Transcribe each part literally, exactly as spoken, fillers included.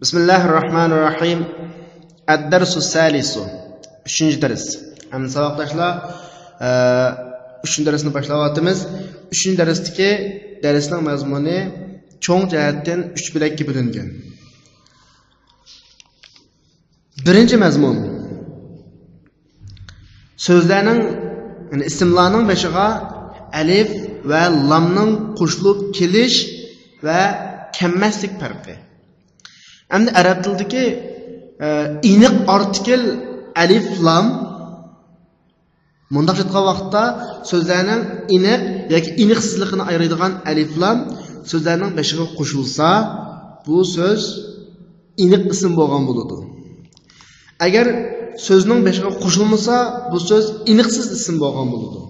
بىسمىللاھىررەھمانىررەھىم. ئەددەرسۇ سالىسۇ. ئۈچىنچى دەرس. ئەمدى ساۋاقداشلار، ئە، ئۈچىنچى دەرسنى باشلاۋاتىمىز. ئۈچىنچى دەرستىكى دەرسنىڭ مەزمۇنى چوڭ جەھەتتىن ئۈچ بۆلەككە بۆلۈنگەن. بىرىنچى مەزمۇن. سۆزلەرنىڭ، يەنى ئىسىملارنىڭ بېشىغا ئەلىف ۋە لامنىڭ قوشۇلۇپ كېلىش ۋە كەلمەسلىك پەرقى. ئەمدى ئەرەب تىلىدىكى، ئە، ئېنىق ئارتىكىل ئەلىف لام. مۇنداق ئېيتقان ۋاقىتتا سۆزلەرنىڭ ئېنىق ياكى ئېنىقسىزلىقىنى ئايرىيدىغان ئەلىف لام سۆزلەرنىڭ بېشىغا قوشۇلسا، بۇ سۆز ئېنىق ئىسىم بولغان بولىدۇ. ئەگەر سۆزنىڭ بېشىغا قوشۇلمىسا، بۇ سۆز ئېنىقسىز ئىسىم بولغان بولىدۇ.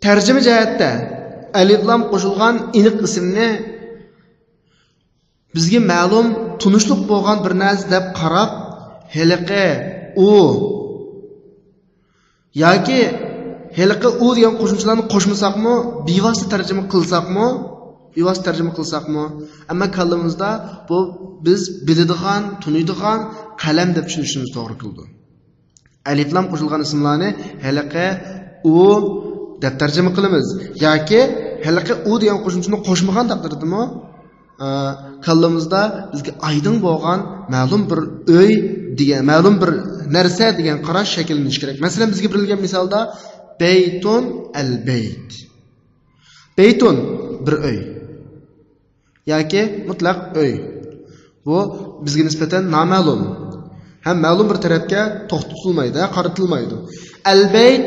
تەرجىمە جەھەتتە ئەلىف لام قوشۇلغان ئېنىق ئىسىمنى بىزگە مەلۇم، تونۇشلۇق بولغان بىر نەرسە دەپ قاراپ، ھېلىقى ئۇ ياكى ھېلىقى ئۇ دېگەن قوشۇمچىلارنى قوشمىساقمۇ، بىۋاسىتە تەرجىمە قىلساقمۇ، بىۋاسىتە تەرجىمە قىلساقمۇ، ئەمما كاللىمىزدا بۇ بىز بىلىدىغان، تونۇيدىغان قەلەم دەپ چۈشىنىشىمىز توغرا كېلىدۇ. ئەلىف لام قوشۇلغان ئىسىملارنى ھېلىقى ئۇ دەپ تەرجىمە قىلىمىز ياكى ھېلىقى ئۇ دېگەن قوشۇمچىنى قوشمىغان تەقدىردىمۇ، ئە، كاللىمىزدا بىزگە ئايدىڭ بولغان مەلۇم بىر ئۆي دېگەن، مەلۇم بىر نەرسە دېگەن قاراش شەكىللىنىشى كېرەك. مەسىلەن، بىزگە بېرىلگەن مىسالدا بەيتۇن، ئەل بەيت. بەيتۇن، بىر ئۆي. ياكى مۇتلەق ئۆي. بۇ بىزگە نىسبەتەن نامەلۇم ھەم مەلۇم بىر تەرەپكە توختىتىلمايدۇ، قارىتىلمايدۇ. ئەلبەيت،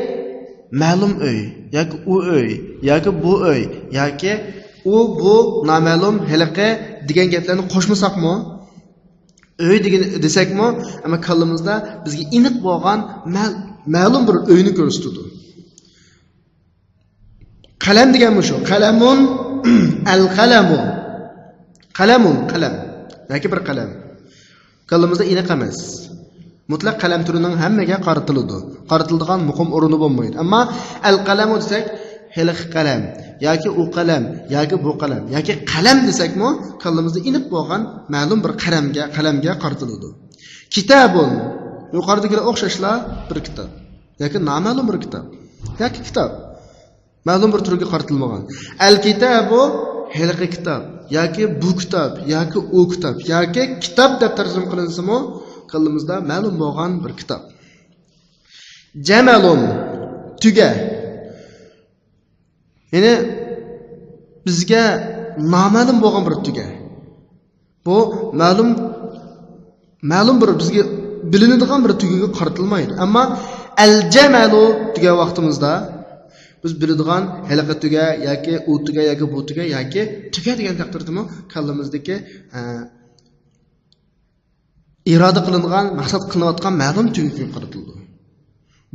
مەلۇم ئۆي ياكى ئۇ ئۆي ياكى بۇ ئۆي ياكى ئۇ، بۇ، نامەلۇم، ھېلىقى دېگەن گەپلەرنى قوشمىساقمۇ، ئۆي دېگەن دېسەكمۇ، ئەمما كاللىمىزدا بىزگە ئېنىق بولغان مەل-، مەلۇم بىر ئۆينى كۆرسىتىدۇ. قەلەم دېگەن مۇشۇ. قەلەمۇن، ئەل قەلەمۇ. قەلەمۇن، قەلەم. ياكى بىر قەلەم. كاللىمىزدا ئېنىق ئەمەس. مۇتلەق قەلەم تۈرىنىڭ ھەممىگە قارىتىلىدۇ. قارىتىلىدىغان مۇقىم ئورنى بولمايدۇ. ئەمما ئەل قەلەمۇ دېسەك، ھېلىقى قەلەم ياكى ئۇ قەلەم ياكى بۇ قەلەم ياكى قەلەم دېسەكمۇ، كاللىمىزدا ئېنىق بولغان مەلۇم بىر قەلەمگە، قەلەمگە قارىتىلىدۇ. كىتابۇن. يۇقىرىدىكىلەر ئوخشاشلا بىر كىتاب. ياكى نامەلۇم بىر كىتاب. ياكى كىتاب. مەلۇم بىر تۈرگە قارىتىلمىغان. ئەل كىتابۇ، ھېلىقى كىتاب. ياكى بۇ كىتاب. ياكى ئۇ كىتاب. ياكى كىتاب دەپ تەرجىمە قىلىنسىمۇ، كاللىمىزدا مەلۇم بولغان بىر كىتاب. جەمەلۇن، تۆگە. يەنى بىزگە نامەلۇم بولغان بىر تۆگە. بۇ مەلۇم، مەلۇم بىر بىزگە بىلىنىدىغان بىر تۆگىگە قارىتىلمايدۇ. ئەمما ئەلجەمەلۇ دېگەن ۋاقتىمىزدا بىز بىلىدىغان ھېلىقى تۆگە ياكى ئۇ تۆگە ياكى بۇ تۆگە ياكى تۆگە دېگەن تەقدىردىمۇ كاللىمىزدىكى، ئە، ئىرادە قىلىنغان، مەقسەت قىلىنىۋاتقان مەلۇم تۆگىگە قارىتىلىدۇ.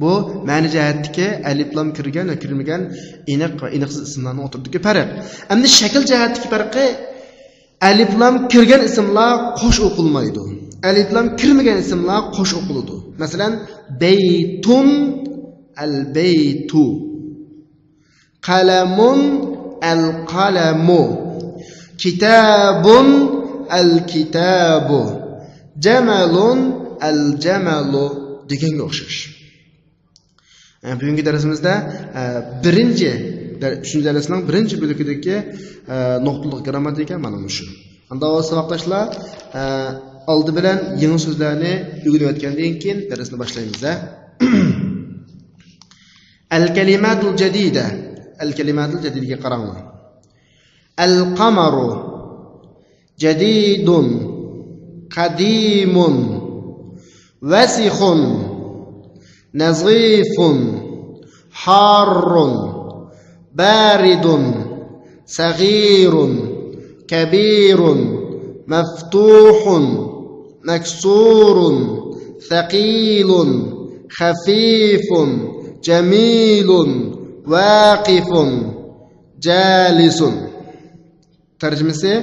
بۇ مەنە جەھەتتىكى ئەلىپلام كىرگەن ۋە كىرمىگەن ئېنىق ۋە ئېنىقسىز ئىسىملارنىڭ ئوتتۇرىدىكى پەرق. ئەمدى شەكىل جەھەتتىكى پەرقى، ئەلىپلام كىرگەن ئىسىملار قوش ئوقۇلمايدۇ. ئەلىپلام كىرمىگەن ئىسىملار قوش ئوقۇلىدۇ. مەسىلەن، بەيتۇن، ئەلبەيتۇ. قەلەمۇن، ئەلقەلەمۇ. كىتابۇن، ئەلكىتابۇ. جەمەلۇن، ئەلجەمەلۇ دېگەنگە ئوخشاش. ئە، بۈگۈنكى دەرسىمىزدە، ئە، بىرىنچى دەر-، ئۈچىنچى دەرسنىڭ بىرىنچى بۆلىكىدىكى، ئە، نۇقتىلىق گىرامماتىكا مانا مۇشۇ. ئاندا بولسا ساۋاقداشلار، ئە، ئالدى بىلەن يېڭى سۆزلەرنى ئۆگىنىۋەتكەندىن كېيىن دەرسنى باشلايمىز، ھە؟ ئەلكەلىماتۇل جەدىدە. ئەلكەلىماتۇل جەدىدىگە قاراڭلار. ئەلقەمەرۇ. جەدىدۇن. قەدىمۇن. ۋەسىخۇن. نەزىفۇن. ھاررۇن. باردۇن. سەغىرۇن. كەبىرۇن. مەفتۇھۇن. مەكسۇرۇن. سەقىلۇن. خەفىفۇن. جەمىلۇن. ۋاقىفۇن. جالىسۇن. تەرجىمىسى،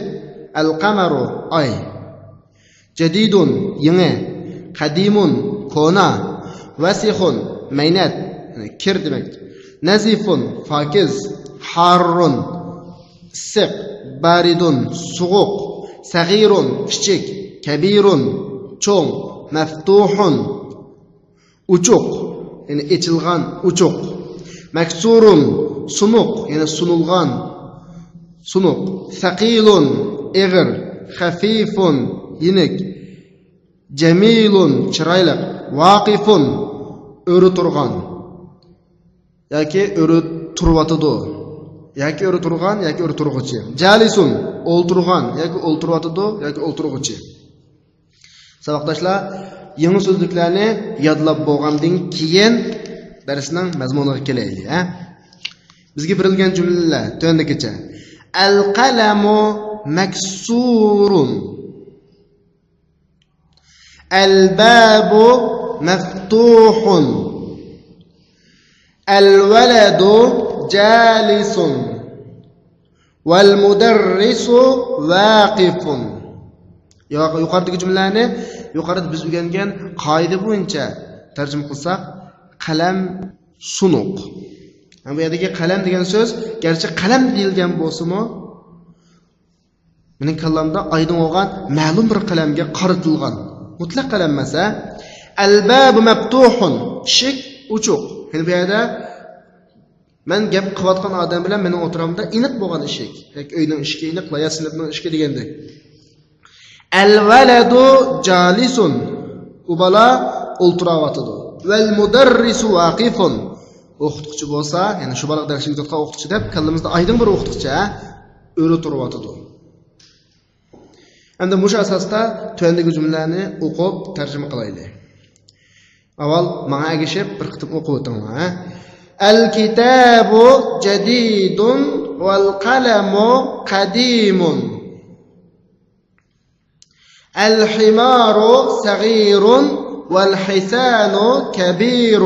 ئەلقەمەرۇ، ئاي. جەدىدۇن، يېڭى. قەدىمۇن، كونا. ۋەسىخۇن، مەينەت، يەنى كىر دېمەك. نەزىفۇن، پاكىز. ھاررۇن، ئىسسىق. باردۇن، سوغۇق. سەغىرۇن، كىچىك. كەبىرۇن، چوڭ. مەفتۇھۇن، ئوچۇق، يەنى ئېچىلغان، ئوچۇق. مەكسۇرۇن، سۇنۇق، يەنى سۇنۇلغان، سۇنۇق. سەقىلۇن، ئېغىر. خەفىفۇن، يېنىك. جەمىلۇن، چىرايلىق. ۋاقىفۇن، ئۆرە تۇرغان ياكى ئۆرە تۇرۇۋاتىدۇ. ياكى ئۆرە تۇرغان ياكى ئۆرە تۇرغۇچى. جالىسۇن، ئولتۇرغان ياكى ئولتۇرۇۋاتىدۇ ياكى ئولتۇرغۇچى. ساۋاقداشلار، يېڭى سۆزلۈكلەرنى يادلاپ بولغاندىن كېيىن دەرسنىڭ مەزمۇنىغا كېلەيلى، ھە؟ بىزگە بېرىلگەن جۈملىلەر تۆۋەندىكىچە. القلم مكسور. الباب مفتوح. الولد جالس. والمدرس واقف. يۇق-، يۇقىرىدىكى جۈملىلەرنى يۇقىرىدا بىز ئۆگەنگەن قائىدە بويىچە تەرجىمە قىلساق، قەلەم سۇنۇق. ھەم بۇ يەردىكى قەلەم دېگەن سۆز گەرچە قەلەم دېيىلگەن بولسىمۇ، مېنىڭ كاللامدا ئايدىڭ بولغان مەلۇم بىر قەلەمگە قارىتىلغان. مۇتلەق قەلەم ئەمەس، ھە؟ الباب مفتوح. ئىشىك ئوچۇق. يەنى بۇ يەردە مەن گەپ قىلىۋاتقان ئادەم بىلەن مېنىڭ ئوتتۇرامدا ئېنىق بولغان ئىشىك. ياكى ئۆينىڭ ئىشىكى ئېنىق، يا سىنىپنىڭ ئىشىكى دېگەندەك. الولد جالس. ئۇ بالا ئولتۇراۋاتىدۇ. والمدرس واقف. ئوقۇتقۇچى بولسا، يەنى شۇ بالىغا دەرس ئۆتۈۋاتقان ئوقۇتقۇچى دەپ كاللىمىزدا ئايدىڭ بىر ئوقۇتقۇچى، ھە؟ ئۆرە تۇرۇۋاتىدۇ. ئەمدى مۇشۇ ئاساستا تۆۋەندىكى جۈملىلەرنى ئوقۇپ تەرجىمە قىلايلى. ئاۋۋال ماڭا ئەگىشىپ بىر قېتىم ئوقۇپ ئۆتۈڭلار، ھە؟ الكتاب جديد والقلم قديم. الحمار صغير والحصان كبير.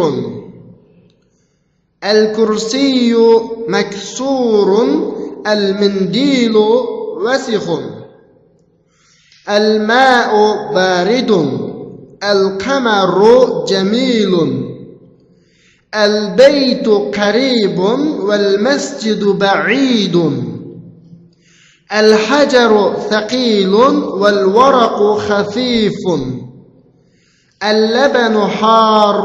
الكرسي مكسور، المنديل وسخ. الماء بارد، القمر جميل. البيت قريب والمسجد بعيد. الحجر ثقيل والورق خفيف. اللبن حار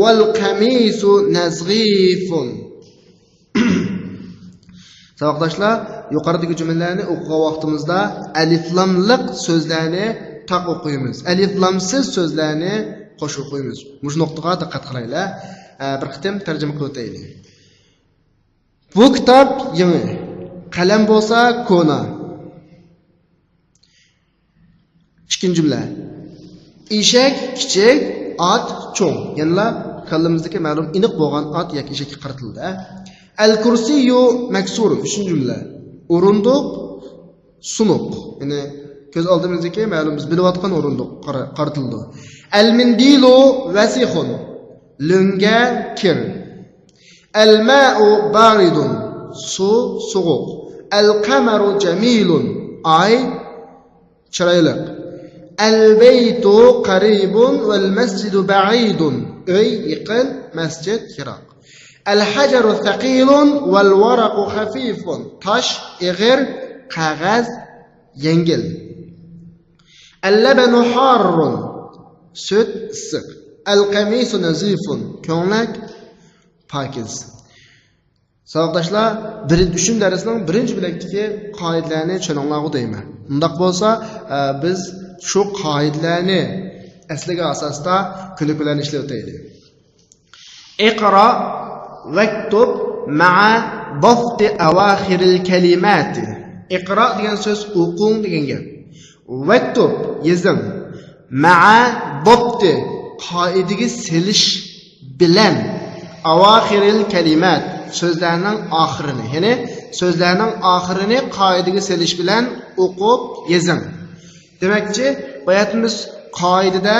والقميص نظيف. ساۋاقداشلار، يۇقىرىدىكى جۈملىلەرنى ئوقۇغان ۋاقتىمىزدا ئەلىفلاملىق سۆزلەرنى تاق ئوقۇيمىز. ئەلىفلامسىز سۆزلەرنى قوش ئوقۇيمىز. مۇشۇ نۇقتىغا دىققەت قىلايلى. ئە، بىر قېتىم تەرجىمە قىلىپ ئۆتەيلى. بۇ كىتاب يېڭى، قەلەم بولسا كونا. ئىككىنچى جۈملە. ئېشەك كىچىك، ئات چوڭ. يەنىلا كاللىمىزدىكى مەلۇم ئېنىق بولغان ئات ياكى ئېشەككە قارىتىلدى. الكرسي مكسور. ئۈچىنچى جۈملە. ئورۇندۇق سۇنۇق. يەنى كۆز ئالدىمىزدىكى مەلۇم بىز بىلىۋاتقان ئورۇندۇق قارا-، قارىتىلىدۇ. المنديل وسخ. لۆڭگە كىر. الماء بارد. سۇ سوغۇق. القمر جميل. ئاي چىرايلىق. البيت قريب والمسجد بعيد. ئۆي يېقىن، مەسچىت يىراق. الحجر ثقيل والورق خفيف. تاش ئېغىر، قەغەز يەڭگىل. اللبن حار. سۈت ئىسسىق. القميص نظيف. كۆڭلەك پاكىز. ساۋاقداشلار، بىرىنچى، ئۈچىنچى دەرسنىڭ بىرىنچى بۆلەكتىكى قائىدىلەرنى چۈشىنىڭلارغۇ دەيمەن. ئۇنداق بولسا، ئە، بىز شۇ قائىدىلەرنى ئەسلىگەن ئاساستا كۆنۈكمىلەرنى ئىشلىۋېتەيلى. اقرأ واكتب مع ضبط أواخر الكلمات. ئىقرا دېگەن سۆز ئوقۇڭ دېگەن گەپ. ۋەكتۇب، يېزىڭ. مەئە دەپتى، قائىدىگە سېلىش بىلەن. ئاۋاخىرىل كەلىمات، سۆزلەرنىڭ ئاخىرىنى، يەنى سۆزلەرنىڭ ئاخىرىنى قائىدىگە سېلىش بىلەن ئوقۇپ يېزىڭ. دېمەكچى، باياتىن بىز قائىدىدە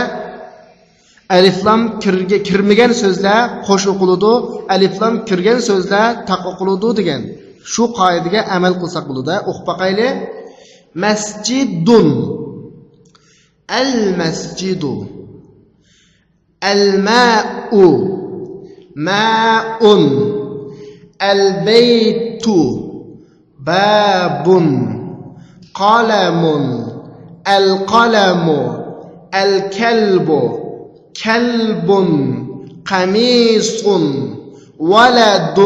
ئەلىفلام كىرگە-، كىرمىگەن سۆزلەر قوش ئوقۇلىدۇ، ئەلىفلام كىرگەن سۆزلەر تاق ئوقۇلىدۇ دېگەن شۇ قائىدىگە ئەمەل قىلساق بولىدۇ. ئوقۇپ باقايلى. مەسجىدۇن. ئەلمەسجىدۇ. ئەلمائۇ. مائۇن. ئەلبەيتۇ. بابٌ. قلم، القلم، الكلب، كلب، قميص، ولد،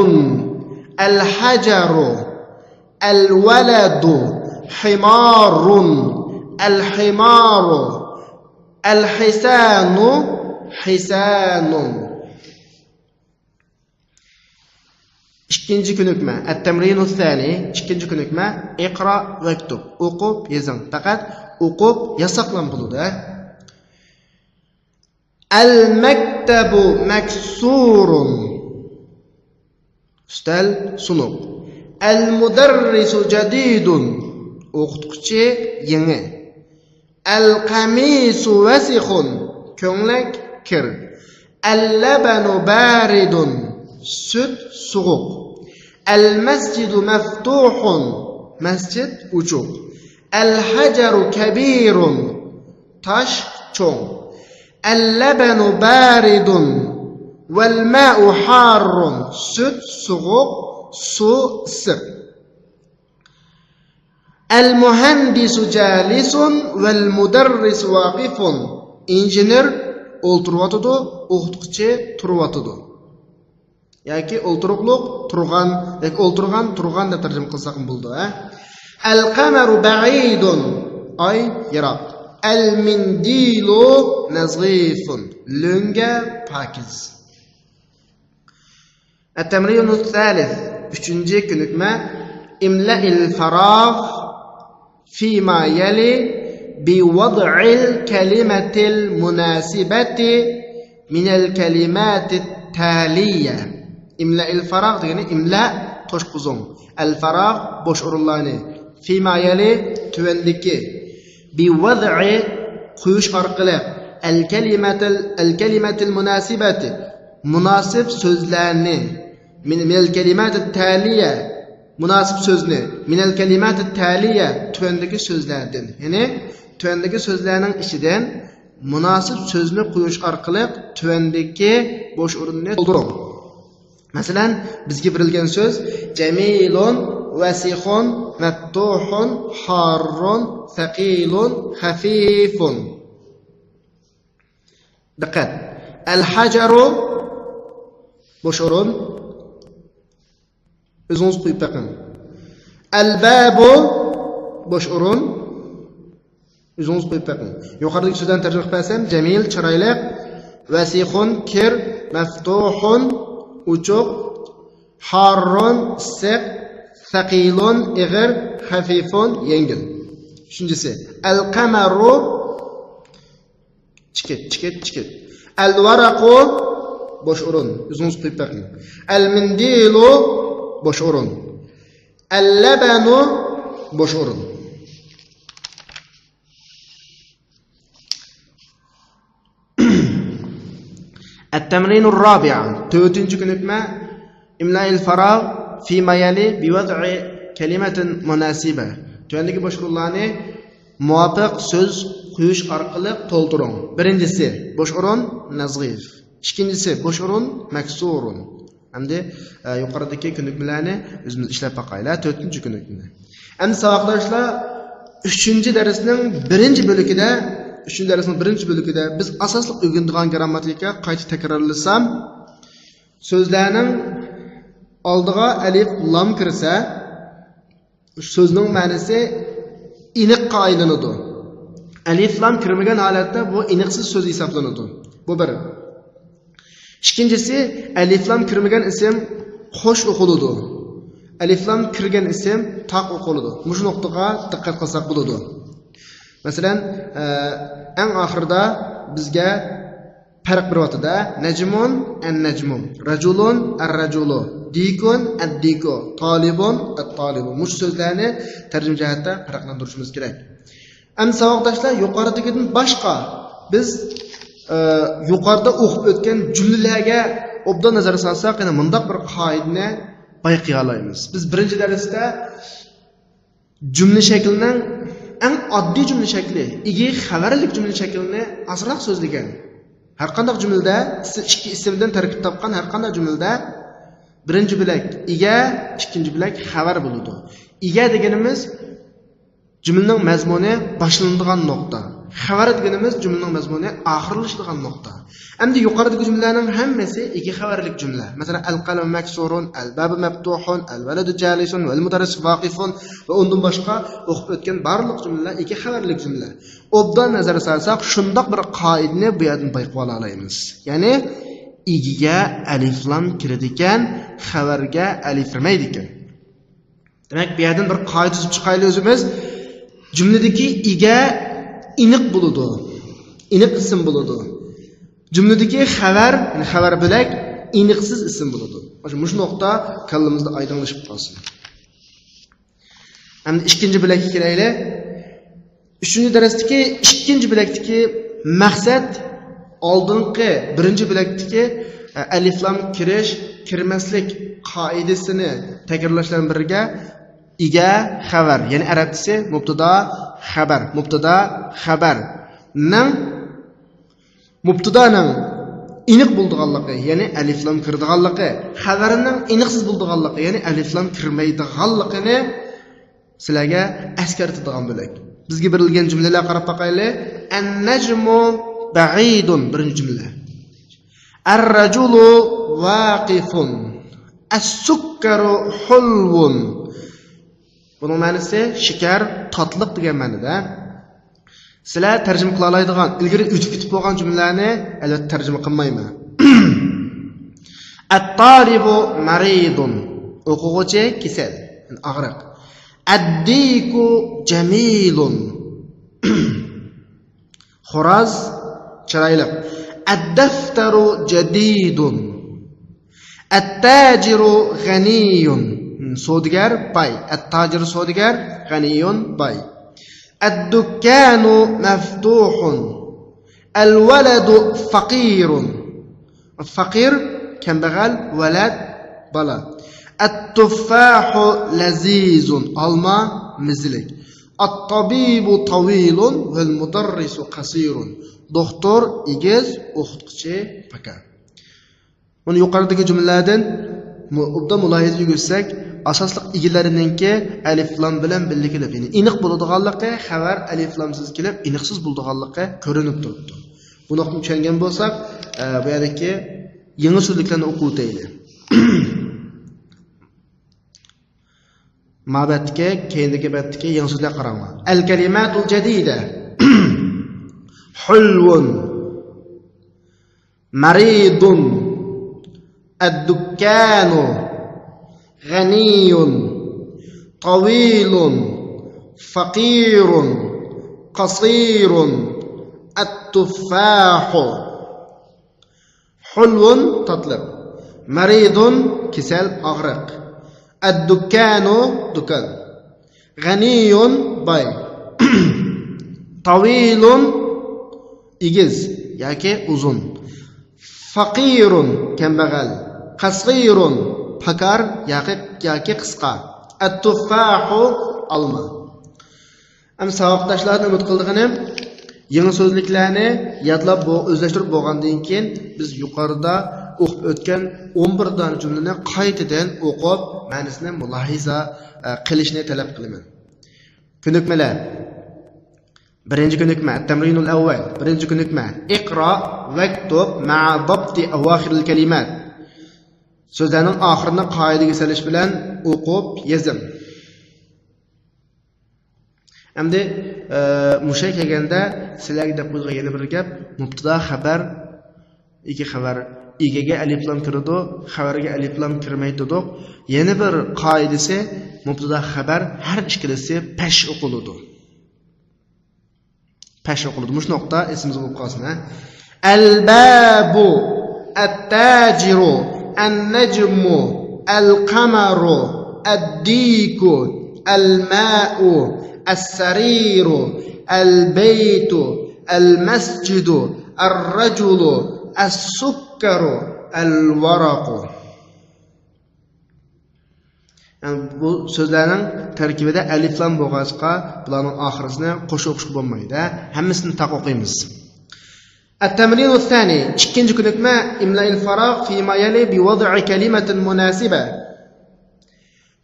الحجر، الولد، حمار، الحمار، الحصان، حصان. ئىككىنچى كۆنۈكمە، التمرين الثاني، ئىككىنچى كۆنۈكمە، اقرأ واكتب، ئوقۇپ يېزىڭ. پەقەت ئوقۇپ يازساقلام بولىدۇ، ھە. المكتب مكسور. ئۈستەل سۇنۇق. المدرس جديد. ئوقۇتقۇچى يېڭى. القميص وسخ. كۆڭلەك كىر. اللبن بارد. سۈت سوغۇق. المسجد مفتوح. مەسچىت ئوچۇق. الحجر كبير. تاش چوڭ. اللبن بارد والماء حار. سۈت سوغۇق، سۇ ئىسسىق. المهندس جالس والمدرس واقف. ئىنژېنېر ئولتۇرۇۋاتىدۇ، ئوقۇتقۇچى تۇرۇۋاتىدۇ. ياكى ئولتۇرۇقلۇق تۇرغان، ياكى ئولتۇرغان تۇرغان دەپ تەرجىمە قىلساقمۇ بولىدۇ، ھە. القمر بعيد. ئاي يىراق. المنديل نظيف. لۆڭگە پاكىز. التمرين الثالث. ئۈچىنچى كۆنۈكمە. املأ الفراغ فيما يلي بوضع الكلمة المناسبة من الكلمات التالية. املأ الفراغ دېگىنى ئىملا توشقۇزۇڭ. ئەل فاراغ، بوش ئورۇنلارنى. فيما يلي، تۆۋەندىكى. بوضع، قويۇش ئارقىلىق. الكلمة، الكلمة المناسبة، مۇناسىپ سۆزلەرنى. من، من الكلمات التالية، مۇناسىپ سۆزنى، من الكلمات التالية، تۆۋەندىكى سۆزلەردىن، يەنى تۆۋەندىكى سۆزلەرنىڭ ئىچىدىن مۇناسىپ سۆزنى قويۇش ئارقىلىق تۆۋەندىكى بوش ئورۇننى تولدۇرۇڭ. مەسىلەن، بىزگە بېرىلگەن سۆز جميل، وسخ، مفتوح، حار، ثقيل، خفيف. دىققەت. الحجر، بوش ئورۇن. ئۆزىڭىز قويۇپ بېقىڭ. الباب، بوش ئورۇن. ئۆزىڭىز قويۇپ بېقىڭ. يۇقىرىدىكى سۆزلەرنى تەرجىمە قىلىپ بەرسەم، جميل، چىرايلىق، ۋەسىخۇن، كىر، مەفتۇھۇن، ئوچۇق، ھاررۇن، ئىسسىق، سەقىلۇن، ئېغىر، خەفىفۇن، يەڭگىل. ئۈچىنچىسى، القمر، چېكىت، چېكىت، چېكىت. ئەلۋەرەقۇ، بوش ئورۇن. ئۆزىڭىز قويۇپ بېقىڭ. ئەلمىندىلۇ، بوش ئورۇن. ئەللەبەنۇ، بوش ئورۇن. التمرين الرابع، تۆتىنچى كۆنۈكمە. املأ الفراغ فيما يلي بوضع كلمة مناسبة. تۆۋەندىكى بوش ئورۇنلارنى مۇۋاپىق سۆز قويۇش ئارقىلىق تولدۇرۇڭ. بىرىنچىسى، بوش ئورۇن، نەزغىف. ئىككىنچىسى، بوش ئورۇن، مەكسۇرۇن. ئەمدى، ئە، يۇقىرىدىكى كۆنۈكمىلەرنى ئۆزىمىز ئىشلەپ باقايلى. تۆتىنچى كۆنۈكمە. ئەمدى ساۋاقداشلار، ئۈچىنچى دەرسنىڭ بىرىنچى بۆلىكىدە، ئۈچىنچى دەرسنىڭ بىرىنچى بۆلىكىدە بىز ئاساسلىق ئۆگىنىدىغان گىرامماتىكا قايتا تەكرارلىسام، سۆزلەرنىڭ ئالدىغا ئەلىف، لام كىرسە، سۆزنىڭ مەنىسى ئېنىققا ئايلىنىدۇ. ئەلىف لام كىرمىگەن ھالەتتە بۇ ئېنىقسىز سۆز ھېسابلىنىدۇ. بۇ بىر. ئىككىنچىسى، ئەلىف لام كىرمىگەن ئىسىم خوش ئوقۇلىدۇ. ئەلىف لام كىرگەن ئىسىم تاق ئوقۇلىدۇ. مۇشۇ نۇقتىغا دىققەت قىلساق بولىدۇ. مەسىلەن، ئە، ئەڭ ئاخىرىدا بىزگە پەرق بېرىۋاتىدۇ. نەجمۇن، ئەن نەجمۇ، راجۇلۇن، ئەر راجۇلۇ، دىكۇن، ئەد دىكۇ، تالىبۇن، ئەت تالىبۇ. مۇشۇ سۆزلەرنى تەرجىمە جەھەتتە پەرقلەندۈرۈشىمىز كېرەك. ئەمدى ساۋاقداشلار، يۇقىرىدىكىدىن باشقا بىز، ئە، يۇقىرىدا ئوقۇپ ئۆتكەن جۈملىلەرگە ئوبدان نەزەر سالساق، يەنە مۇنداق بىر قائىدىنى بايقىيالايمىز. بىز بىرىنچى دەرستە جۈملە شەكلىنىڭ ئەڭ ئاددىي جۈملە شەكلى، ئىگە خەۋەرلىك جۈملە شەكلىنى ئازراق سۆزلىگەن. ھەرقانداق جۈملىدە ئىس-، ئىككى ئىسىمدىن تەركىب تاپقان ھەرقانداق جۈملىدە بىرىنچى بۆلەك ئىگە، ئىككىنچى بۆلەك خەۋەر بولىدۇ. ئىگە دېگىنىمىز جۈملىنىڭ مەزمۇنى باشلىنىدىغان نۇقتا. خەۋەر دېگىنىمىز جۈملىنىڭ مەزمۇنى ئاخىرلىشىدىغان نۇقتا. ئەمدى يۇقىرىدىكى جۈملىلەرنىڭ ھەممىسى ئىگە خەۋەرلىك جۈملە. مەسىلەن، ئەل قەلەم مەكسۇرۇن، ئەل بابۇ مەپتۇھۇن، ئەل ۋەلىدۇ جالىسۇن، ۋەل مۇدەررىسۇ ۋاقىفۇن ۋە ئۇندىن باشقا ئوقۇپ ئۆتكەن بارلىق جۈملىلەر ئىگە خەۋەرلىك جۈملە. ئوبدان نەزەر سالساق، شۇنداق بىر قائىدىنى بۇ يەردىن بايقىۋالالايمىز. يەنى، ئىگىگە ئەلىفلام كىرىدىكەن، خەۋەرگە ئەلىف كىرمەيدىكەن. دېمەك، بۇ يەردىن بىر قائىدە تۈزۈپ چىقايلى ئۆزىمىز. جۈملىدىكى ئىگە ئېنىق بولىدۇ. ئېنىق ئىسىم بولىدۇ. جۈملىدىكى خەۋەر، يەنى خەۋەر بۆلەك، ئېنىقسىز ئىسىم بولىدۇ. مۇشۇ نۇقتا كاللىمىزدا ئايدىڭلىشىپ قالسۇن. ئەمدى ئىككىنچى بۆلەككە كىرەيلى. ئۈچىنچى دەرستىكى ئىككىنچى بۆلەكتىكى مەقسەت، ئالدىنقى بىرىنچى بۆلەكتىكى، ئە، ئەلىفلام كىرىش، كىرمەسلىك قائىدىسىنى تەكرارلاش بىلەن بىرگە، ئىگە خەۋەر، يەنى ئەرەبچىسى مۇبتىدا خەبەر، مۇبتىدا خەبەرنىڭ، مۇبتىدانىڭ ئېنىق بولىدىغانلىقى، يەنى ئەلىفلام كىرىدىغانلىقى، خەۋەرنىڭ ئېنىقسىز بولىدىغانلىقى، يەنى ئەلىفلام كىرمەيدىغانلىقىنى سىلەرگە ئەسكەرتىدىغان بۆلەك. بىزگە بېرىلگەن جۈملىلەرگە قاراپ باقايلى. ئەننەجمۇ بەئىدۇن، بىرىنچى جۈملە. ئەررەجۇلۇ ۋاقىفۇن. ئەسسۇككەرۇ ھۇلۋۇن. بۇنىڭ مەنىسى شېكەر تاتلىق دېگەن مەنىدە. سىلەر تەرجىمە قىلالايدىغان، ئىلگىرى ئۆتۈپ كېتىپ بولغان جۈملىلەرنى، ئەلۋەتتە، تەرجىمە قىلمايمەن. ئەتتالىبۇ مەرىدۇن. ئوقۇغۇچى كېسەل، ئاغرىق. ئەددىكۇ جەمىلۇن. خوراز چىرايلىق. ئەددەفتەرۇ جەدىدۇن. ئەتتاجىرۇ غەنىيۇن. سودىگەر باي. ئەتتاجىرۇ سودىگەر، غەنىيۇن باي. ئەددۇككانۇ مەفتۇھۇن. ئەلۋەلەدۇ فەقىرۇن. فەقىر، كەمبەغەل، ۋەلەد، بالا. ئەتتۇففاھۇ لەزىزۇن. ئالما مەززىلىك. ئەتتەبىبۇ تەۋىلۇن ۋەلمۇدەررىسۇ قەسىرۇن. دوختۇر ئېگىز، ئوقۇتقۇچى پاكار. بۇنى يۇقىرىدىكى جۈملىلەردىن مۇ-، ئوبدان مۇلاھىزە يۈرگۈزسەك، ئاساسلىق ئىگىلىرىنىڭكى ئەلىفلام بىلەن بىللە كېلىپ، يەنى ئېنىق بولىدىغانلىقى، خەۋەر ئەلىفلامسىز كېلىپ، ئېنىقسىز بولىدىغانلىقى كۆرۈنۈپ تۇرۇپتۇ. بۇ نۇقتىنى چۈشەنگەن بولساق، ئە، بۇ يەردىكى يېڭى سۆزلۈكلەرنى ئوقۇۋېتەيلى. ما بەتتىكى، كەينىدىكى بەتتىكى يېڭى سۆزلەرگە قاراڭلار. ئەل كەلىماتۇل جەدىدە. ھۇلۋۇن. مەرىدۇن. ئەددۇككانۇ. غەنىيۇن. تەۋىلۇن. فەقىرۇن. قەسىرۇن. ئەتتۇففاھۇ. ھۇلۋۇن، تاتلىق. مەرىدۇن، كېسەل، ئاغرىق. ئەددۇككانۇ، دۇكان. غەنىيۇن، باي. تەۋىلۇن، ئېگىز ياكى ئۇزۇن. فەقىرۇن، كەمبەغەل. قەسىرۇن، پاكار ياكى، ياكى قىسقا. ئەتتۇففاھۇ، ئالما. ئەمدى ساۋاقداشلاردىن ئۈمىد قىلىدىغىنىم، يېڭى سۆزلۈكلەرنى يادلاپ بو-، ئۆزلەشتۈرۈپ بولغاندىن كېيىن، بىز يۇقىرىدا ئوقۇپ ئۆتكەن ئون بىر دانە جۈملىنى قايتىدىن ئوقۇپ، مەنىسىنى مۇلاھىزە، ئە، قىلىشنى تەلەپ قىلىمەن. كۆنۈكمىلەر. بىرىنچى كۆنۈكمە، التمرين الأول. بىرىنچى كۆنۈكمە، اقرأ واكتب مع ضبط أواخر الكلمات. سۆزلەرنىڭ ئاخىرىنى قائىدىگە سېلىش بىلەن ئوقۇپ يېزىڭ. ئەمدى، ئە، مۇشۇ كەلگەندە سىلەرگە دەپ قويىدىغان يەنە بىر گەپ، مۇبتىدا خەبەر، ئىگە خەۋەر، ئىگىگە ئەلىپلام كىرىدۇ، خەۋەرگە ئەلىپلام كىرمەيدۇ دېدۇق. يەنە بىر قائىدىسى، مۇبتىدا خەۋەر ھەر ئىككىلىسى پەش ئوقۇلىدۇ. پەش ئوقۇلىدۇ. مۇشۇ نۇقتا ئېسىمىزدە بولۇپ قالسۇن، ھە. الباب، التاجر، النجم، القمر، الديك، الماء، السرير، البيت، المسجد، الرجل، السكر، الورق. يەنى بۇ سۆزلەرنىڭ تەركىبىدە ئەلىپلام بولغاچقا، بۇلارنىڭ ئاخىرىسىنى قوشۇپ ئوقۇشقا بولمايدۇ. ھەممىسىنى تاق ئوقۇيمىز. التمرين الثاني، ئىككىنچى كۆنۈكمە، املأ الفراغ فيما يلي بوضع كلمة مناسبة.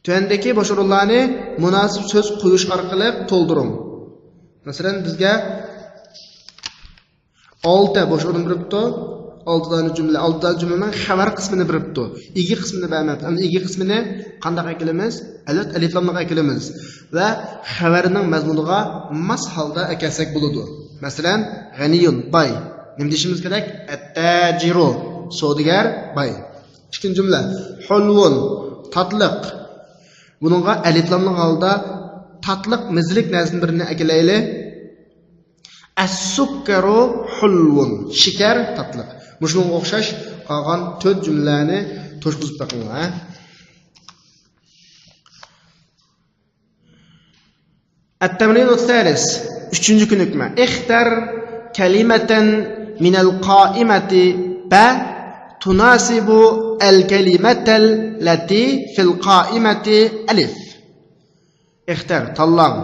تۆۋەندىكى بوش ئورۇنلارنى مۇناسىپ سۆز قويۇش ئارقىلىق تولدۇرۇڭ. مەسىلەن، بىزگە ئالتە بوش ئورۇن بېرىپتۇ. ئالتە دانە جۈملە، ئالتە دانە جۈملىنىڭ خەۋەر قىسمىنى بېرىپتۇ. ئىگە قىسمىنى بەرمەپتۇ. ئەمدى ئىگە قىسمىنى قانداق ئەكېلىمىز؟ ئەلۋەتتە، ئەلىپلاملىق ئەكېلىمىز. ۋە خەۋەرنىڭ مەزمۇنىغا ماس ھالدا ئەكەلسەك بولىدۇ. مەسىلەن، غەنىيۇن، باي. نېمە دېيىشىمىز كېرەك؟ ئەتتاجىرۇ، سودىگەر، باي. ئىككىنچى جۈملە، ھۇلۋۇن، تاتلىق. بۇنىڭغا ئەلىپلاملىق ھالدا تاتلىق، مەززىلىك نەرسىدىن بىرنى ئەكېلەيلى. ئەسسۇككەرۇ ھۇلۋۇن، شېكەر تاتلىق. مۇشۇنىڭغا ئوخشاش قالغان تۆت جۈملىلەرنى توشقۇزۇپ بېقىڭلار. ئەتتەمرىنۇ سالىس، ئۈچىنچى كۆنۈكمە. ئىختەر كەلىمەتەن مىنەل قائىمەتى بە تۇناسىبۇ ئەل كەلىمەتەل لەتى فىل قائىمەتى ئەلىف. ئىختەر، تاللاڭ.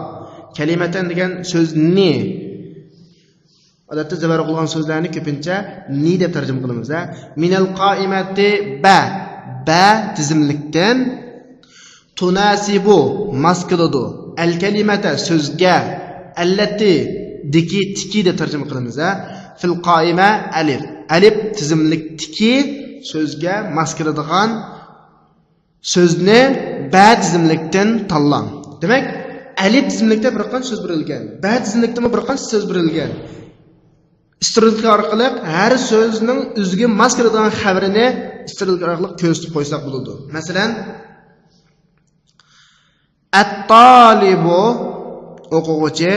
كەلىمەتەن دېگەن سۆزنى. ئادەتتە زەۋەر قىلغان سۆزلەرنى كۆپىنچە نى دەپ تەرجىمە قىلىمىز، ھە. مىنەل قائىمەتى بە، بە تىزىملىكتىن. تۇناسىبۇ، ماس كېلىدۇ. ئەل كەلىمەتە، سۆزگە. ئەللەتى، دىكى، تىكى دەپ تەرجىمە قىلىمىز، ھە. فىل قائىمە ئەلىف، ئەلىپ تىزىملىكتىكى سۆزگە ماس كېلىدىغان سۆزنى بە تىزىملىكتىن تاللاڭ. دېمەك، ئەلىپ تىزىملىكتە بىر قانچە سۆز بېرىلگەن، بە تىزىملىكتىمۇ بىر قانچە سۆز بېرىلگەن. ئىسترېلكا ئارقىلىق ھەر سۆزنىڭ ئۆزىگە ماس كېلىدىغان خەۋىرىنى ئىسترېلكا ئارقىلىق كۆرسىتىپ قويساق بولىدۇ. مەسىلەن، ئەتتالىبۇ، ئوقۇغۇچى.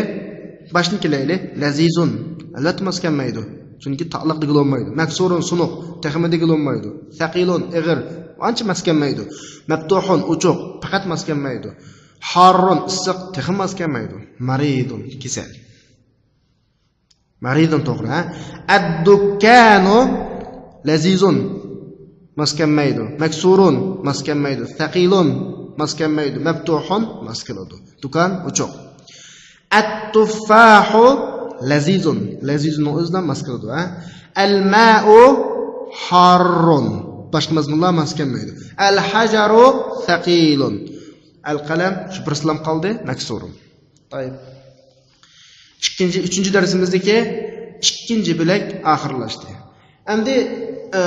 باشتىن كېلەيلى. لەزىزۇن، ئەلۋەتتە ماس كەلمەيدۇ. چۈنكى تاتلىق دېگىلى بولمايدۇ. مەكسۇرۇن، سۇنۇق، تېخىمۇ دېگىلى بولمايدۇ. سەقىلۇن، ئېغىر، ئانچە ماس كەلمەيدۇ. مەپتۇھۇن، ئوچۇق، پەقەت ماس كەلمەيدۇ. ھاررۇن، ئىسسىق، تېخىمۇ ماس كەلمەيدۇ. مەرىدۇن، كېسەل. مەرىدۇن توغرا، ھە؟ ئەددۇككانۇ لەزىزۇن، ماس كەلمەيدۇ. مەكسۇرۇن، ماس كەلمەيدۇ. سەقىلۇن، ماس كەلمەيدۇ. مەپتۇھۇن، ماس كېلىدۇ. دۇكان ئوچۇق. ئەتتۇففاھۇ لەزىزۇن، لەزىزۇننىڭ ئۆزىدىن ماس كېلىدۇ، ھە؟ ئەلمائۇ ھاررۇن، باشقا مەزمۇنلار ماس كەلمەيدۇ. ئەلھەجەرۇ سەقىلۇن. ئەلقەلەم، شۇ بىرسىلام قالدى، مەكسۇرۇن. تايىپ. ئىككىنچى، ئۈچىنچى دەرسىمىزدىكى ئىككىنچى بۆلەك ئاخىرلاشتى. ئەمدى، ئە،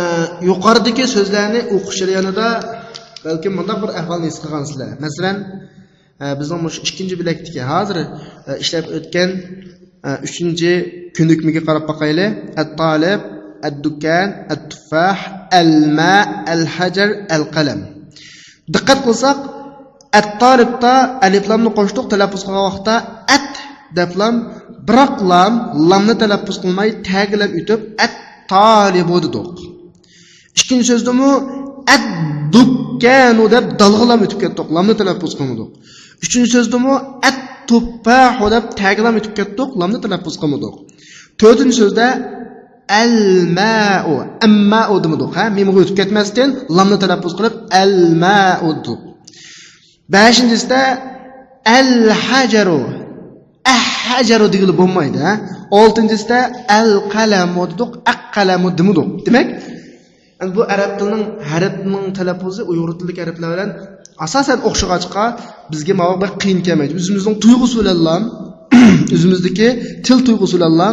يۇقىرىدىكى سۆزلەرنى ئوقۇش جەريانىدا بەلكىم مۇنداق بىر ئەھۋالنى ھېس قىلغانسىلەر. مەسىلەن، ئە، بىزنىڭ مۇشۇ ئىككىنچى بۆلەكتىكى ھازىر، ئە، ئىشلەپ ئۆتكەن، ئە، ئۈچىنچى كۆنۈكمىگە قاراپ باقايلى. ئەتتالىب، ئەددۇكان، ئەتتۇففاھ، ئەلما، ئەلھەجەر، ئەلقەلەم. دىققەت قىلساق، ئەتتالىبتا ئەلىپلامنى قوشتۇق، تەلەپپۇز قىلغان ۋاقىتتا ئەت دەپلام، بىراقلام لامنى تەلەپپۇز قىلماي، تەگىلەم ئۆتۈپ، ئەتتالىبۇ دېدۇق. ئىككىنچى سۆزدىمۇ ئەتدۇككانۇ دەپ دالغىلام ئۆتۈپ كەتتۇق، لامنى تەلەپپۇز قىلمىدۇق. ئۈچىنچى سۆزدىمۇ ئەتتۇپپاھۇ دەپ تەگىلام ئۆتۈپ كەتتۇق، لامنى تەلەپپۇز قىلمىدۇق. تۆتىنچى سۆزدە ئەلمائۇ، ئەممائۇ دېمىدۇق، ھە؟ مىمغا ئۆتۈپ كەتمەستىن لامنى تەلەپپۇز قىلىپ ئەلمائۇ دېدۇق. بەشىنچىسىدە ئەلھەجەرۇ، ئەھھەجەرۇ دېگىلى بولمايدۇ، ھە؟ ئالتىنچىسىدە ئەلقەلەمۇ دېدۇق، ئەققەلەمۇ دېمىدۇق. دېمەك، ئەمدى بۇ ئەرەب تىلىنىڭ ھەرپىنىڭ تەلەپپۇزى ئۇيغۇر تىلىدىكى ھەرپلەر بىلەن ئاساسەن ئوخشىغاچقا، بىزگە ماۋۇ بەك قىيىن كەلمەيدۇ. ئۆزىمىزنىڭ تۇيغۇسى بىلەنلا، ئۆزىمىزدىكى تىل تۇيغۇسى بىلەنلا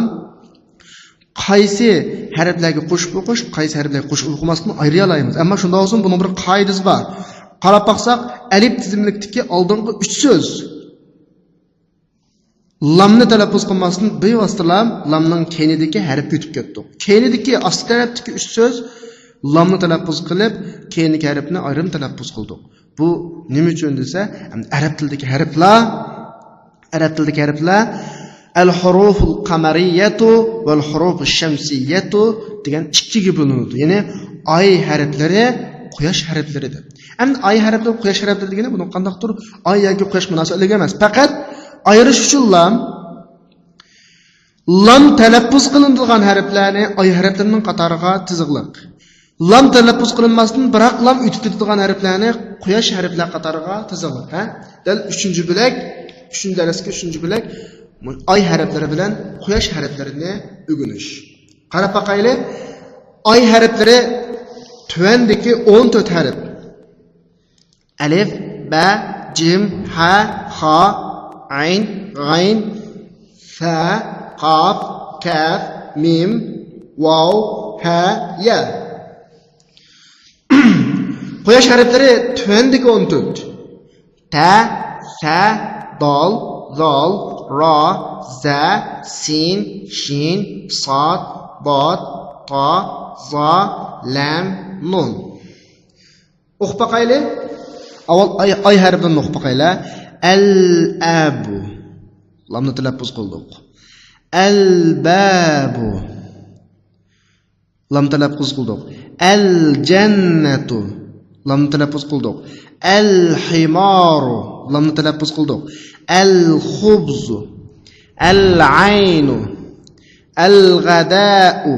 قايسى ھەرپلەرگە قوشۇپ ئوقۇش، قايسى ھەرپلەرگە قوشۇپ ئوقۇماسلىقنى ئايرىيالايمىز. ئەمما شۇنداق بولسىمۇ، بۇنىڭ بىر قائىدىسى بار. قاراپ باقساق، ئەلىپ تىزىملىكتىكى ئالدىنقى ئۈچ سۆز لامنى تەلەپپۇز قىلماستىن، بىۋاسىتە لامنىڭ كەينىدىكى ھەرپكە ئۆتۈپ كەتتۇق. كەينىدىكى، ئاستى تەرەپتىكى ئۈچ سۆز لامنى تەلەپپۇز قىلىپ، كەينىدىكى ھەرپنى ئايرىم تەلەپپۇز قىلدۇق. بۇ نېمە ئۈچۈن دېسە، ئەرەب تىلىدىكى ھەرپلەر، ئەرەب تىلىدىكى ھەرپلەر ئەل ھۇرۇفۇل قەمەرىيەتۇ ۋەل ھۇرۇفۇش شەمسىيەتۇ دېگەن ئىككىگە بۆلۈنىدۇ. يەنى ئاي ھەرپلىرى، قۇياش ھەرپلىرى دەپ. ئەمدى ئاي ھەرپلىرى، قۇياش ھەرپلىرى دېگىنى بۇنىڭ قانداقتۇر ئاي ياكى قۇياش مۇناسىۋەتلىك ئەمەس. پەقەت ئايرىش ئۈچۈنلا لام تەلەپپۇز قىلىنىدىغان ھەرپلەرنى ئاي ھەرپلىرىنىڭ قاتارىغا تىزىغلىق. لام تەلەپپۇز قىلىنماستىن، بىراق لام ئۆتۈپ كېتىدىغان ھەرپلەرنى قۇياش ھەرپلەر قاتارىغا تىزىغلىق. ھە؟ دەل ئۈچىنچى بۆلەك، ئۈچىنچى دەرسكە ئۈچىنچى بۆلەك ئاي ھەرپلىرى بىلەن قۇياش ھەرپلىرىنى ئۆگىنىش. قاراپ باقايلى. ئاي ھەرپلىرى تۆۋەندىكى ئون تۆت ھەرپ. ئەلىف، بە، جىم، ھە، خا، ئەين، غەين، فە، قاپ، كەف، مىم، ۋاۋ، ھە، يە. قۇياش ھەرپلىرى تۆۋەندىكى ئون تۆت. تە، سە، دال، زال، را، زە، سىن، شىن، ساد، داد، تا، زا، لەم، نۇن. ئوقۇپ باقايلى. ئاۋۋال ئاي، ئاي ھەرپىنى ئوقۇپ باقايلى. ئەل ئەبۇ. لامنى تەلەپپۇز قىلدۇق. ئەل بەبۇ. لام تەلەپپۇز قىلدۇق. ئەل جەننەتۇ. لامنى تەلەپپۇز قىلدۇق. ئەل ھىمارۇ. لامنى تەلەپپۇز قىلدۇق. ئەل خۇبزۇ. ئەل ئەينۇ. ئەل غەدەئۇ.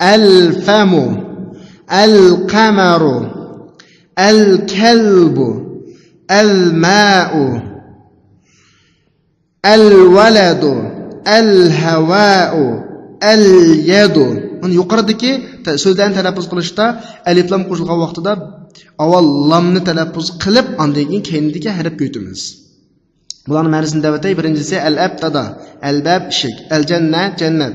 ئەل فەمۇ. ئەل قەمەرۇ. ئەل كەلبۇ. ئەل مەئۇ. ئەل ۋەلەدۇ، ئەل ھەۋائۇ، ئەل يەدۇ. مانا يۇقىرىدىكى تە-، سۆزلەرنى تەلەپپۇز قىلىشتا ئەلىپلام قوشۇلغان ۋاقتىدا ئاۋۋال لامنى تەلەپپۇز قىلىپ، ئاندىن كېيىن كەينىدىكى ھەرپكە ئۆتىمىز. بۇلارنىڭ مەنىسىنى دەۋېتەي. بىرىنچىسى، ئەل ئەپ، دادا. ئەل بەب، ئىشىك. ئەل جەننە، جەننەت.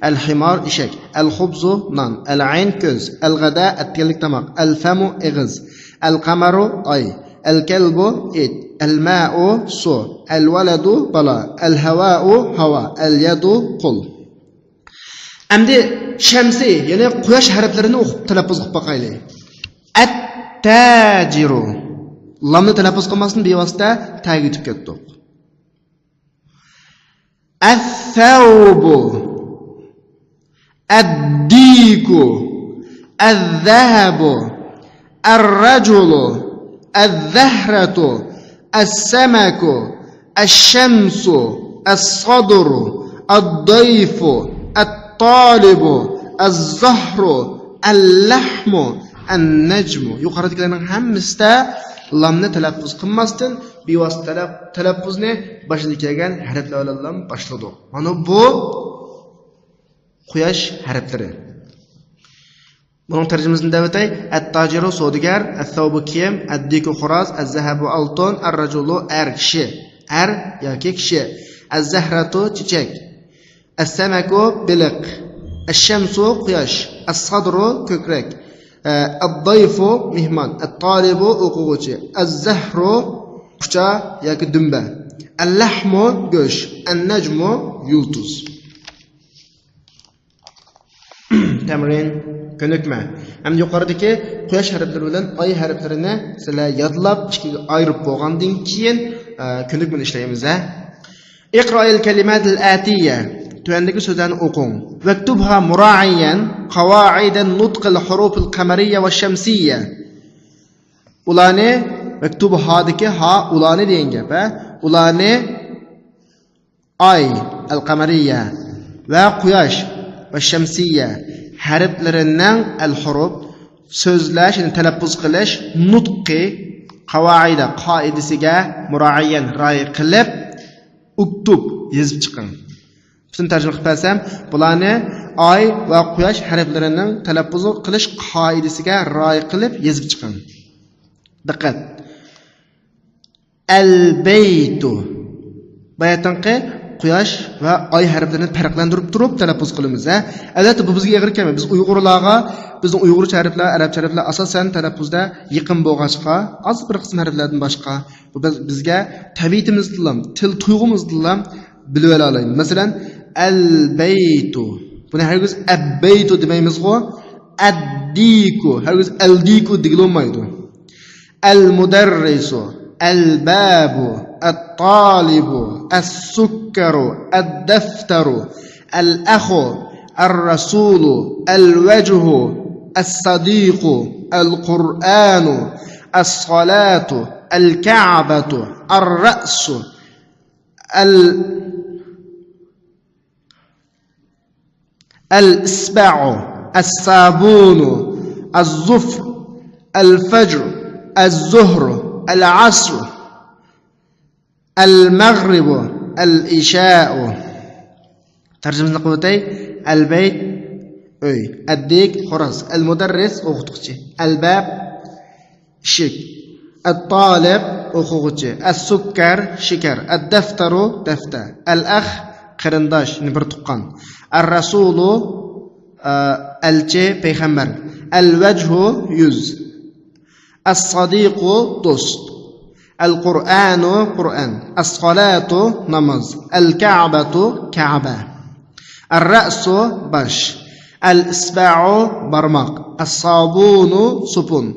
ئەل ھىمار، ئېشەك. ئەل خۇبزۇ، نان. ئەل ئەين، كۆز. ئەل غەدە، ئەتىگەنلىك تاماق. ئەل فەمۇ، ئېغىز. ئەل قەمەرۇ، ئاي. ئەل كەلبۇ، ئىت. ئەل مەئۇ، سۇ. ئەل ۋەلەدۇ، بالا. ئەل ھەۋائۇ، ھاۋا. ئەل يەدۇ، قول. ئەمدى شەمسى، يەنى قۇياش ھەرپلىرىنى ئوقۇپ، تەلەپپۇز قىلىپ باقايلى. ئەتتاجىرۇ. لامنى تەلەپپۇز قىلماستىن بىۋاسىتە تەگە ئۆتۈپ كەتتۇق. ئەسسەۋبۇ، ئەددىكۇ، ئەززەھەبۇ، ئەررەجۇلۇ، ئەززەھرەتۇ، ئەسسەمەكۇ، ئەششەمسۇ، ئەسسەدرۇ، ئەددەيفۇ، ئەتتالىبۇ، ئەززەھرۇ، ئەللەھمۇ، ئەننەجمۇ. يۇقىرىدىكىلەرنىڭ ھەممىسىدە لامنى تەلەپپۇز قىلماستىن، بىۋاسىتە تەلەپ-، تەلەپپۇزنى باشىدا كەلگەن ھەرپلەر بىلەنلا باشلىدۇق. مانا بۇ قۇياش ھەرپلىرى. بۇنىڭ تەرجىمىسىنى دەۋېتەي. ئەتتاجىرۇ سودىگەر، ئەسسەۋبۇ كىيىم، ئەددىكۇ خوراز، ئەززەھەبۇ ئالتۇن، ئەررەجۇلۇ ئەر كىشى، ئەر ياكى كىشى، ئەززەھرەتۇ چېچەك، ئەسسەمەكۇ بېلىق، ئەششەمسۇ قۇياش، ئەسسەدرۇ كۆكرەك، ئەددەيفۇ مېھمان، ئەتتالىبۇ ئوقۇغۇچى، ئەززەھرۇ قۇچا ياكى دۈمبە، ئەللەھمۇ گۆش، ئەننەجمۇ يۇلتۇز. تەمرىن، كۆنۈكمە. ھەمدە يۇقىرىدىكى قۇياش ھەرپلىرى بىلەن ئاي ھەرپلىرىنى سىلەر يادلاپ، ئىككىگە ئايرىپ بولغاندىن كېيىن، ئە، كۆنۈكمىنى ئىشلەيمىز، ھە. اقرأ الكلمات الآتية. تۆۋەندىكى سۆزلەرنى ئوقۇڭ. واكتبها مراعيا قواعد نطق الحروف القمرية والشمسية. ئۇلارنى، مەكتۇبھادىكى ھا، ئۇلارنى دېگەن گەپ، ھە. ئۇلارنى ئاي، ئەلقەمەرىيە، ۋە قۇياش، ۋە شەمسىيە ھەرپلىرىنىڭ، ئەلخۇرۇپ، سۆزلەش، يەنى تەلەپپۇز قىلىش، نۇتقى، قاۋائىدە، قائىدىسىگە مۇرائىيەن، رىئايە قىلىپ، ئۇكتۇب، يېزىپ چىقىڭ. پۈتۈن تەرجىمە قىلىپ بەرسەم، بۇلارنى ئاي ۋە قۇياش ھەرپلىرىنىڭ تەلەپپۇز قىلىش قائىدىسىگە رىئايە قىلىپ يېزىپ چىقىڭ. دىققەت! ئەلبەيتۇ. باياتىنقى قۇياش ۋە ئاي ھەرپلىرىنى پەرقلەندۈرۈپ تۇرۇپ تەلەپپۇز قىلىمىز، ھە. ئەلۋەتتە، بۇ بىزگە ئېغىر كەلمەيدۇ. بىز ئۇيغۇرلارغا، بىزنىڭ ئۇيغۇرچە ھەرپلەر، ئەرەبچە ھەرپلەر ئاساسەن تەلەپپۇزدا يېقىن بولغاچقا، ئاز بىر قىسىم ھەرپلەردىن باشقا، بۇ بىز، بىزگە تەبىئىتىمىزدىنلا، تىل تۇيغۇمىزدىنلا بىلىۋالالايمىز. مەسىلەن، ئەلبەيتۇ. بۇنى ھەرگىز ئەببەيتۇ دېمەيمىزغۇ، ئەددىكۇ. ھەرگىز ئەلدىكۇ دېگىلى بولمايدۇ. المدرس، الباب، الطالب، السكر، الدفتر، الأخ، الرسول، الوجه، الصديق، القرآن، الصلاة، الكعبة، الرأس، ال-، الإصبع، الصابون، الظفر، الفجر، الظهر، العصر، المغرب، العشاء. تەرجىمىسىنى قىلىۋېتەي. ئەلبەيت، ئۆي. ئەددىك، خوراز. ئەلمۇدەررىس، ئوقۇتقۇچى. ئەلباب، ئىشىك. الطالب، ئوقۇغۇچى. السكر، شېكەر. الدفتر، دەفتەر. الأخ، قېرىنداش، يەنى بىر تۇغقان. الرسول، ئە، ئەلچى، پەيغەمبەر. الوجه، يۈز. الصديق، دوست. القرآن، قۇرئان. الصلاة، ناماز. الكعبة، كەبە. الرأس، باش. الإصبع، بارماق. الصابون، سوپۇن.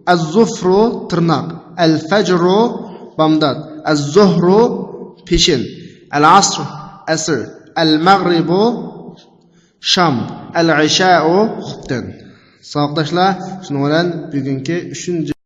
الظفر، تىرناق. الفجر، بامدات. الظهر، پېشىن. العصر، ئەسىر. المغرب، شام. العشاء، خۇپتەن. ساۋاقداشلار، شۇنىڭ بىلەن بۈگۈنكى ئۈچىنچى